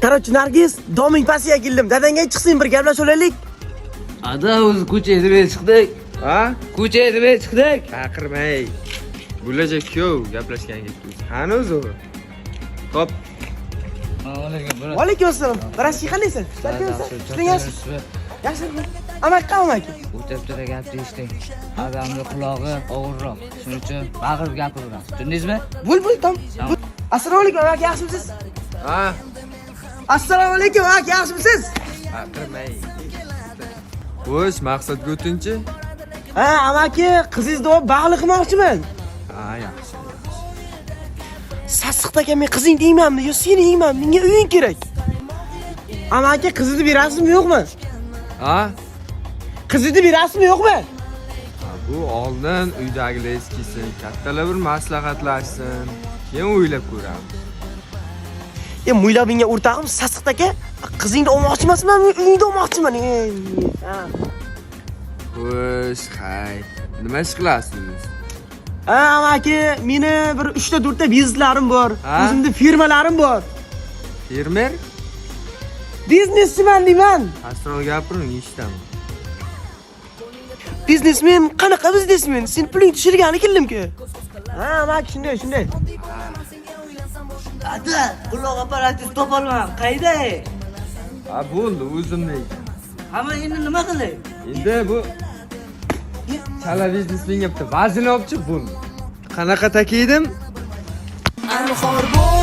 Короче, Nargiz, doming pastiga keldim. Dadangga chiqsin, bir gaplashib olaylik. Ada, o'zi ko'chaga nima chiqdik? Ha? Ko'chaga nima chiqdik? Baqirmay. Bo'lajak kuyov gaplashganga ketdi. Qani o'zi u? Hop, Va alaykum assalom. Birashi, qandaysan? Ishling yaxshi. Yaxshi. Amaki, qani amaki? O'tirib tura gapni eshiting. Adamni qulog'i og'irroq. Shuning uchun baqirib gapiraverasiz. Tushundingizmi? Bo'l, bo'l, tom. Assalomu alaykum, amaki, yaxshimisiz? Ha? Assalomu alaykum, amaki, yaxshimisiz? Baqirmay. Xo'sh, maqsadga o'tinchi? Ha, amaki, qizingizni olib bag'li qilmoqchiman. Ha, yaxshi. Sassiqda ekan, men qizing deymanmi yo seni deymanmi? Menga uying kerak. Amaki, qizingizni berasizmi, yo'qmi? Ha? Qizingizni berasizmi, yo'qmi? Ha, bu oldin uydagilar kelsin, kattalar bir maslahatlashsin, keyin o'ylab ko'ramiz. E, mo'ylabingga o'rtog'im, sassiqda aka, qizingni olmoqchi emasman, men uyingni olmoqchiman. Ey, ha. Xo'sh, hay. Nima ish qilasiz? Ha, amaki, meni bir 3 ta 4 ta bizneslarim bor. Ha? O'zimda firmalarim bor. Fermer? Bizneschiman deyman. Pastroq gapiring, eshitaman. Biznesmen, qanaqa biznesmen? Sen puling tushirgani keldimku. Ha, amaki, shunday, shunday. Ada, quloq apparatingizni topolmadim. Qayda? Ha, bo'ldi, o'zimda ekan. Hamma endi nima qilay? Endi bu chala biznesmenga bitta vazn olib chiq, bo'ldi. Qanaqa takiydim? Anhor.